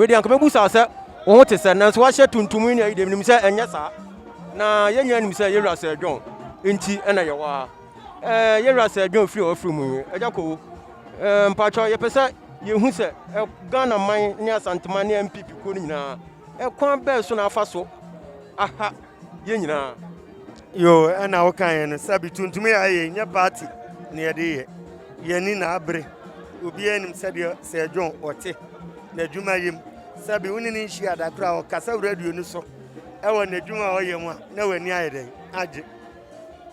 Wei deɛ anka mɛbusa sɛ wo ho te sɛ, nanso wahyɛ tuntum yi ne ayi deɛ menim sɛ ɛnyɛ saa. Na yɛn nyinaa nim sɛ yɛwura Sir John nti ɛna yɛwɔ ha. Ɛɛ yɛwura Sir John firi a wafiri mu yi, Agya Kowo, ɛɛ mpakyɛw yɛpɛ sɛ yɛhu sɛ Ghana man ne Asanteman ne NPP kuo no nyinaa, ɛkwan bɛn so na afa so aha yɛn nyinaa? Yoo, ɛna woka yɛn no sɛbi tuntum yɛ ayɛ nyɛ party na yɛde yɛ. Yɛn ani na abere. Obiara nim sɛdeɛ Sir John ɔte n'adwuma yam. Sɛbi wo ne ne nhyia da koraa ɔkasa radio no so ɛwɔ n'adwuma a ɔyɛ mu a na w'ani ayɛ dɛn agye.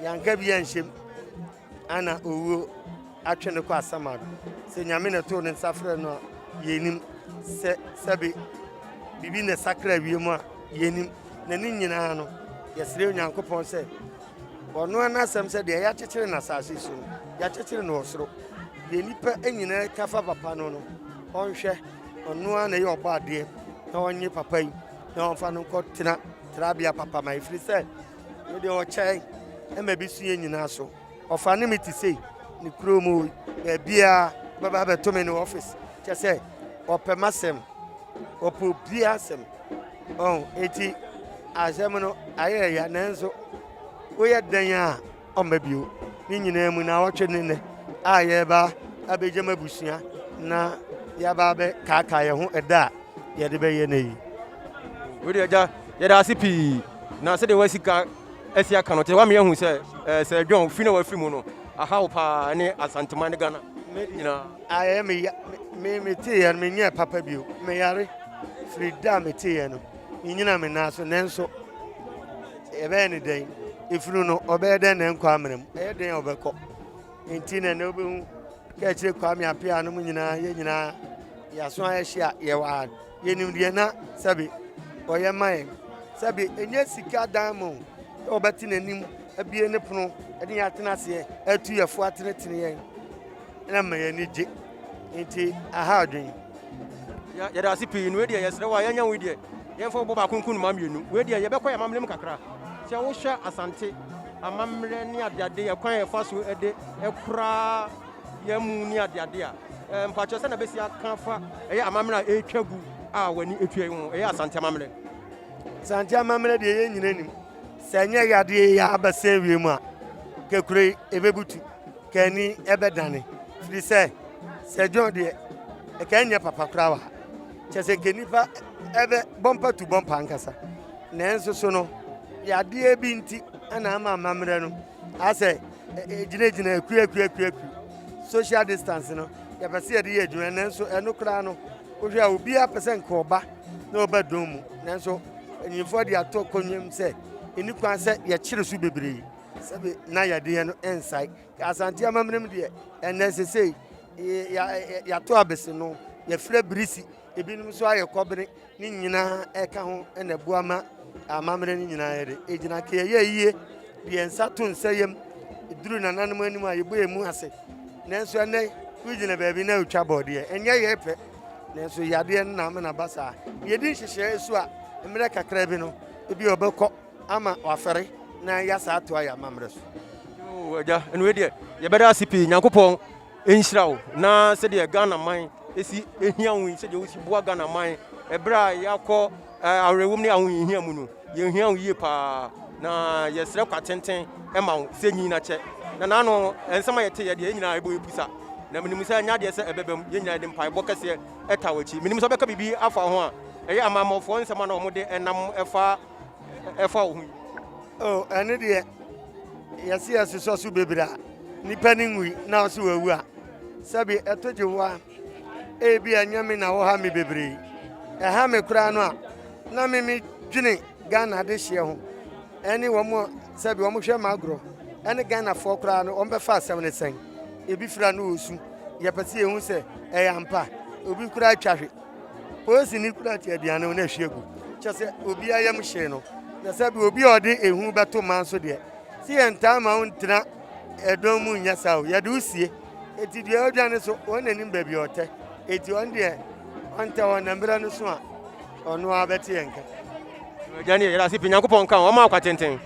Yɛanka bi anhyɛm ana owuo atwe no kɔ asamado. Sɛ Nyame na ɛtoo ne nsa frɛ no a yɛnim. Sɛ sɛbi biribi na ɛsakra wiem a yɛnim. Na ne nyinaa no yɛsrɛ Onyankopɔn sɛ ɔno ara n'asɛm sɛ deɛ yɛakyekyere no asase so no yɛakyekyere no wɔ soro. Deɛ nnipa nyinaa ka fa papa no no ɔnhwɛ ɔno ara na ɛyɛ ɔbɔ adeɛ na ɔnye papa yi na ɔmfa no nkɔtena trabea papa ma ɛfiri sɛ ne deɛ ɔkyɛn ɛma bi so yɛ nyinaa so. Ɔfa ne me te sei ne kurom o baabiara bɛba abɛto me ne office kyɛ sɛ ɔpɛ m'asɛm ɔpɛ obiara asɛm ɔn eti asɛm no ayɛ ya nanso woyɛ dɛn a ɔmma bio ne nyinaa mu na awɔtwe ne nnɛ a yɛreba abɛgya mu abusua na yɛaba abɛkaakaa yɛn ho ɛda a yɛde bɛyɛ no yi. Wei deɛ agya yɛda ase pii na sɛdeɛ wasi ka asi aka no te wama yɛahu sɛ ɛɛ sɛ John fi na wafiri mu no ahaw paa ne Asanteman ne Ghana nyinaa. Ayɛ me ya me me teeɛ no menyɛɛ papa bio meyare firi da a meteeɛ no menyina me nan so nanso yɛbɛyɛ ne dɛn efunu no ɔbɛyɛ dɛn na ɛnkɔ amena mu ɛyɛ dɛn a ɔbɛkɔ nti na ɛnɛ wobɛhu ka akyire Kwame Appiah nom nyinaa yɛn nyinaa yɛaso ayɛ hye a yɛwɔ ha yɛnim deɛ na sɛbe ɔyɛ ma yɛn sɛbe ɛnyɛ sika dan mu sɛ ɔbɛte n'anim abie ne pono ɛde yɛn atena aseɛ atu yɛfo atenetene yɛn na ma yɛn ani gye nti aha adwene. Yɛda ase pii no wei deɛ yɛsrɛ wo a yɛanya wo deɛ yɛmfa wo bɔ baako nku noma mmienu wei deɛ yɛbɛkɔ yɛn amammerɛ mu kakra sɛ wohwɛ Asante amammerɛ ne adeade ɛkwan a yɛfa so de ɛkora yɛn mu ne adeade a mpakyɛ sɛ na bɛsi aka fa ɛyɛ amammerɛ a ɛretwa gu a w'ani ɛtua yi ho ɛyɛ Asante amammerɛ. Asante amammerɛ deɛ yɛn nyina nim sɛ ɛnyɛ yadeɛ yi a abɛsɛn wiem a kekure yi ɛbɛbutu ka ani ɛbɛdane firi sɛ sɛ John deɛ ɛka ɛnyɛ papa koraa wɔ ha kyɛ sɛ nka nipa ɛbɛ bɔmpa tu bɔmpa ankasa nanso so no yadeɛ bi nti ɛna ama amammerɛ no asɛ gyinagyina akuakuakuaku social distance no yɛpɛ sɛ yɛde yɛ adwuma nanso ɛno koraa no wohwɛ a obiara pɛ sɛ nka ɔba na ɔba dɔn mu nanso mpanyinfoɔ de ato kɔnwam sɛ ɛni kwan sɛ yɛkyere so bebree sɛbi na yadeɛ no nsae. Asante amammerɛ mu deɛ ɛnɛ sesei yɛato abese no yɛfrɛ birisi ebinom nso ayɛ kɔbene ne nyinaa ɛka ho na ɛboa ma amammerɛ no nyinaa yɛde ɛgyina ka yɛyɛ yie de yɛn nsa to nsa yam duru nananom anim a yɛbɔ yɛn mu ase nanso ɛnɛ wogyina baabi na wotwa bɔɔdeɛ ɛnyɛ yɛ pɛ nanso yadeɛ no na ama no aba saa yɛdi nhyehyɛeɛ so a mmerɛ kakra bi no ebi ɔbɛkɔ ama wafɛre na yɛasa atoa yɛn amammerɛ so. Yoo agya, ɛno wei deɛ yɛbɛda ase pii. Nyankopɔn nhyira wo na sɛdeɛ Ghana man esi ehia wo yi, sɛdeɛ wosi boa Ghana man ɛberɛ a yɛakɔ awerɛwom ne ahohiahia mu no, yɛhia wo yie paa na yɛsrɛ kwa tenten ma wo sɛ nyin na kyɛ. Na naano nsɛm a yɛte yɛ deɛ yɛn nyinaa ɛbɔ yɛ pusa na menim sɛ ɛnyɛ adeɛ sɛ ɛbɛba mu. Yɛn nyinaa yɛde mpaebɔ kɛseɛ ɛta w'akyi. Menim sɛ wobɛka biribi afa ho a ɛyɛ amammɔfoɔ nsɛm a na wɔde ɛnam ɛfa ɛfa wo ho yi? Oh, ɛno deɛ yɛse yɛsosɔ so bebree a nipa no nwui na ɔse wawu a sɛbi ɛto gye wo a ebi ɛnyɛ me na woha me bebree ɛha me koraa no a na me me dwene Ghana adehyeɛ ho ɛne wɔn a sɛbi wɔn hwɛ m'agorɔ ɛne Ghanafoɔ koraa no wɔn bɛfa asɛm no sɛn ebi fira no wɔ su yɛpɛ sɛ yɛhu sɛ ɛyɛ ampa obi koraa atwa hwe Polisini kura te aduane ho na ahwie agu. Kyɛ sɛ obiara yam hyee no. Na sɛ bi obi a ɔde ehu bɛto man so deɛ, sɛ yɛntaa ma wo ntena ɛdɔm mu nyɛ saa o, yɛde wo sie. Eti deɛ ɔdwane so, wɔn na nim baabi a ɔtɛ. Eti ɔno deɛ, ɔntɛ hɔ na mmerɛ no so a, ɔno ara bɛte yɛn nka. Agya ne yɛda ase pii. Nyankopɔn nka wo. Ɔma wo kwa tenten.